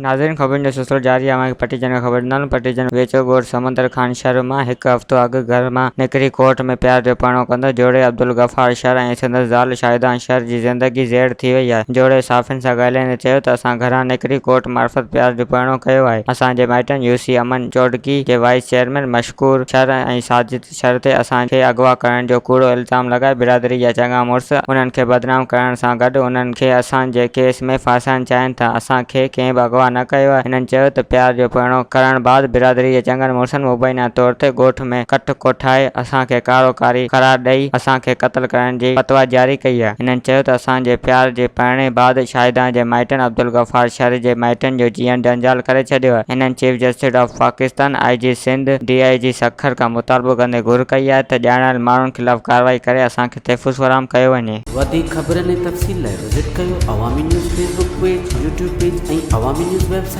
ناظرين خبرن جو سلسلو جاري آهي اوهان کي پٽيجن کان خبر ڏينداسون پٽيجن ويجهو ڳوٺ سمندر خان شھر مان هڪ هفتو اڳ گهر مان نڪري ڪورٽ ۾ پيار جو پرڻو ڪندڙ جوڙي عبدالغفار شھر ۽ سندس زال شاهدان شھر جي زندگي زهر ٿي وئي آهي جوڙي صحافين سان ڳالهائيندي چيو ته اسان گهران نڪري ڪورٽ معرفت پيار جو پرڻو ڪيو آهي اسان جي مائٽن يو سي امن چوڏڪي جي وائيس چيئرمين مشڪور شھر ۽ ساجد شھر تي اسان کي اغوا ڪرڻ جو ڪوڙو الزام لڳائي برادري جا چڱا مڙس انهن کي بدنام ڪرڻ سان گڏ انهن کي اسان جي ڪيس ۾ ڦاسائڻ چاهين ٿا اسان کي ڪنهن به اغوا نه ڪيو آهي هنن چيو ته پيار جو پرڻو ڪرڻ بعد برادري جي چڱن مڙسن مبينا طور تي ڳوٺ ۾ ڪٺ ڪوٺائي اسان کي ڪارو ڪاري قرار ڏئي اسان کي قتل ڪرڻ جي فتويٰ جاري ڪئي آهي هنن چيو ته اسان جي پيار جي پرڻي بعد شاهدان جي مائٽن عبدالغفار شر جي مائٽن جو جيئڻ جنجال ڪري ڇڏيو آهي هنن chief justice of Pakistan, I G Sindh, D I G Sukkur کان مطالبو ڪندي گهر ڪئي آهي ته ڄاڻايل ماڻهن خلاف ڪارروائي ڪري اسان کي تحفظ فراهم ڪيو وڃي. وڌيڪ خبرن ۽ تفصيل لاء وزٽ ڪيو Awami news Facebook page, YouTube page ۽ Awami news website.